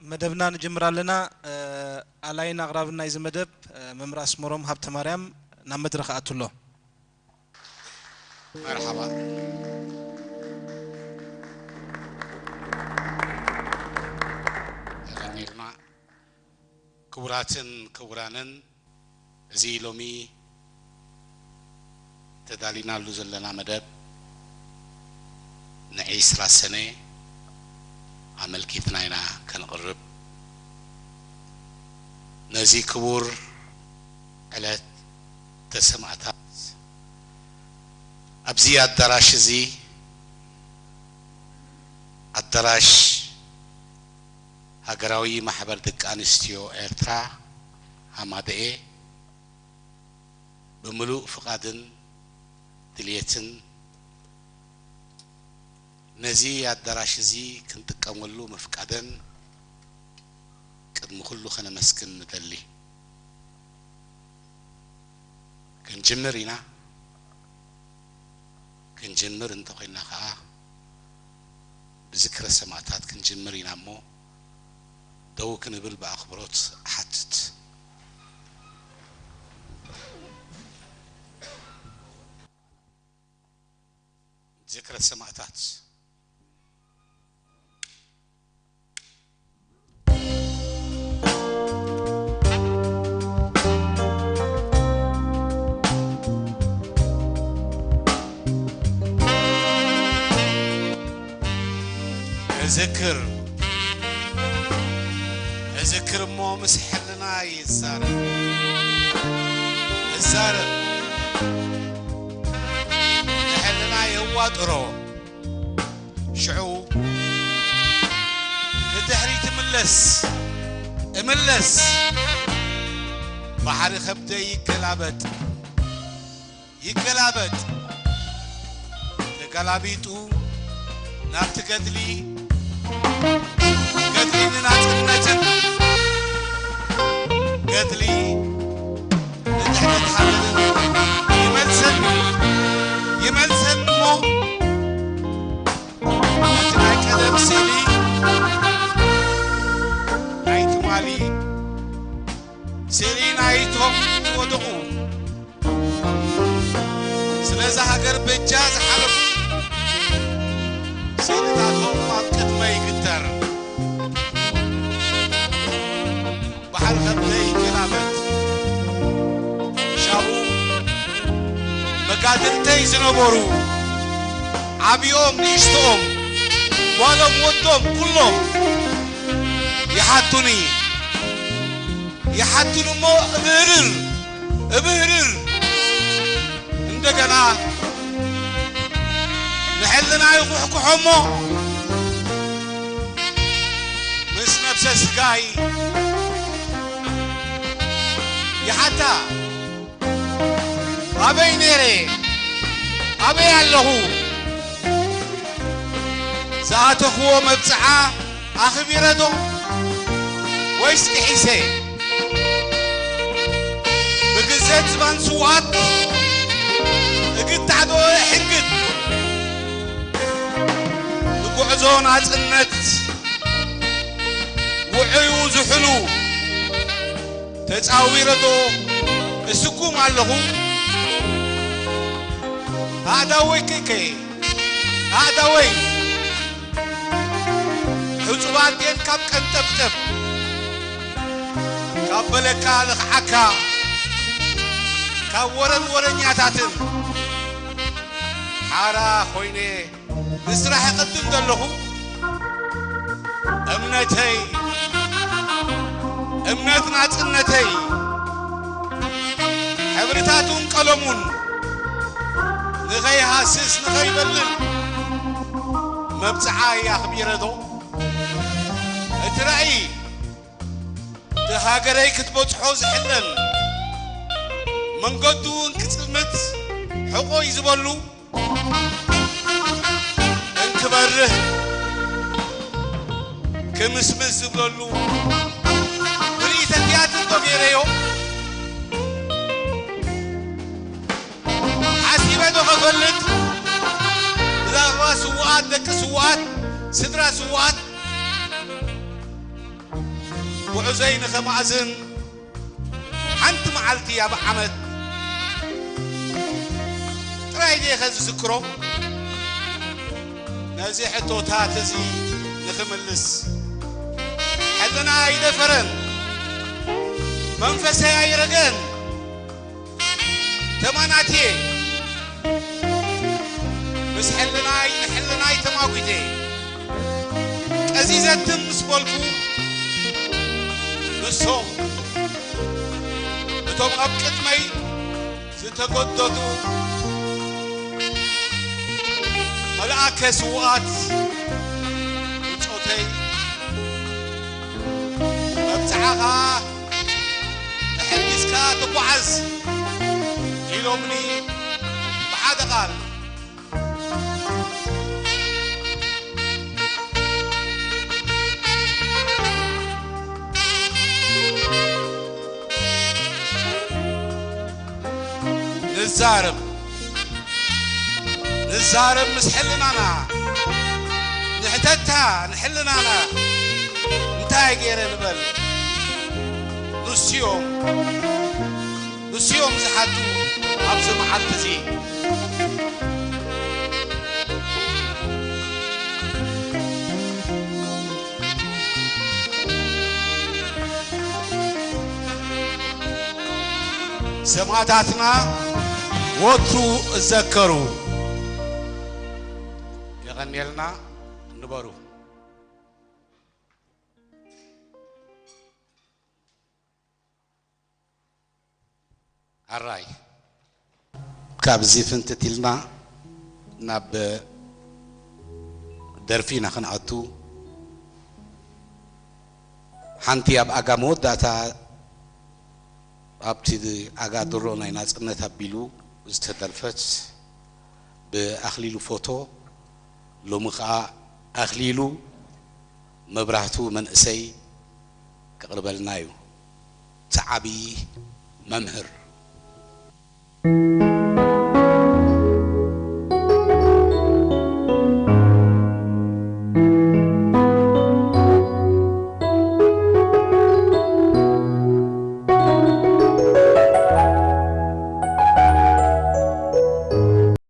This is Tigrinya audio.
መደብና ንጅምር ኣለና። ኣላይን ኣቕራብን ናይዚ መደብ መምህር ኣስመሮም ሃብተማርያም ናብ መድረኽ ኣትሎ። መርሓባ። የቐንየልና። ክቡራትን ክቡራንን፣ እዚ ሎሚ ተዳሊናሉ ዘለና መደብ ንዒስራ ሰነ ኣመልኪትና ኢና ከንቕርብ። ነዚ ክቡር ዕለት ተሰማእታት ኣብዚ ኣዳራሽ እዚ፣ ኣዳራሽ ሃገራዊ ማሕበር ደቂ ኣንስትዮ ኤርትራ ሃማደኤ፣ ብምሉእ ፍቓድን ድልየትን ነዚ ኣዳራሽ እዚ ክንጥቀመሉ ምፍቃደን ቅድሚ ኩሉ ከነመስግን ንደሊ። ክንጅምር ኢና። ክንጅምር እንተኾይና ከኣ ብዝክረ ሰማእታት ክንጅምር ኢና እሞ ደው ክንብል ብኣኽብሮት እሓትት። ዝክረ ሰማእታት። እዝክር፣ እዝክር እሞ ምስ ሕልና ይዛረብ፣ እዛረብ፣ ንሕልና የዋጥሮ። ሽዑ ንድሕሪት እምለስ፣ እምለስ፣ ባሕሪ ከብደይ ይገላበጥ፣ ይገላበጥ። ተገላቢጡ ናብቲ ገድሊ፣ ገድሊ ንናጽነትን፣ ገድሊ ንድሕነት ሃገርን ይመልሰኒ፣ ይመልሰኒ እሞ፣ እቲ ናይ ቀደም ስእሊ ናይ ትማሊ፣ ስእሊ ናይቶም ዝወደቑ፣ ስለዛ ሃገር በጃ ዝሓለፉ ስእልታቶም ኣብ ቅድመይ ይግተር። ባሕሪ ከብደይ ይገላበጥ። ሻቡ መጋድልተይ ዝነበሩ፣ ዓብዮም ንእሽቶኦም፣ ጓሎም ወዶም ኩሎም ይሓቱኒ፣ ይሓቱኒ እሞ እብህርር፣ እብህርር። እንደገና ንሕልና ይኹሕኩሖ እሞ ምስ ነብሰ ስጋይ ይሓታ፣ ኣበይ ነይረ? ኣበይ ኣለኹ? ዝኣተኽዎ መብጽዓ ኣኽቢረ ዶ ወይስ ጥሒሰ? ብግዘት ዝባን ስውኣት እግታዕ ዶ እሕንግድ? ንጉዕዞ ናጽነት ውዑዩ ዝሑሉ ተጻዊረ ዶ እስኩም ኣለኹ? ኣእዳወይ ከይከየ፣ ኣእዳወይ ሕጹባት ድየን ካብ ቀንጠብጠብ፣ ካብ በለካ ልኽዓካ፣ ካብ ወረን ወረኛታትን ሓራ ኮይነ ንስራሕ እቕድም ዘለኹ። እምነተይ፣ እምነት ናጽነተይ፣ ሕብርታቱን ቀለሙን ንኸይሃስስ ንኸይበልን መብጽዓይ ኣኽቢረ ዶ? እቲ ራእይ፣ እቲ ሃገረይ ክትበጽሖ ዝሕለን፣ መንገዱ እንክጽልምት ሕቖይ ዝበሉ፣ እንክበርህ ክምስምስ ዝብለሉ ምርኢተ ትያትር ዶ ገይረዮ? ሓሲበ ዶ ከፈልጥ? ብዛዕባ ስዉኣት፣ ደቂ ስዉኣት፣ ስድራ ስዉኣት ጉዕዞይ ንኸማእዝን ሓንቲ መዓልቲ ኣብ ዓመት ጥራይ ድየ ዝዝክሮ? ነዚ ሕቶታት እዚ ንኽምልስ ሕልና ኣይደፈረን፣ መንፈሰይ ኣይረገን። ተማናትየ ምስ ሕልናይ ንሕልናይ ተማጒተ ቀዚዘትም ምስ በልኩ፣ ንሶም እቶም ኣብ ቅድመይ ዝተጎደቱ መልኣከ ስውኣት ብጾተይ፣ መብጽዓኻ ተሐጊዝካ ትጓዓዝ ኢሎምኒ። ብሓደ ቃል ንዛረብ፣ ንዛረብ ምስ ሕልናና፣ ንሕተታ ንሕልናና፣ እንታይ ገይረ ንበል? ንስዮም፣ ንስዮም ዝሓቱ ኣብዚ መዓልቲ እዚ። ሰማእታትና ወትሩ እዘከሩ። የቐንየልና፣ ንበሩ። ኣራይ፣ ካብዚ ፍንትት ኢልና ናብ ደርፊ ኢና ክንኣቱ። ሓንቲ ኣብ ኣጋ መወዳእታ ኣብቲ ኣጋ ድሮ ናይ ናጽነት ኣቢሉ ዝተደርፈት ብኣኽሊሉ ፎቶ፣ ሎሚ ኸኣ ኣኽሊሉ መብራህቱ መንእሰይ ከቕርበልና እዩ። እቲ ዓብዪ መምህር።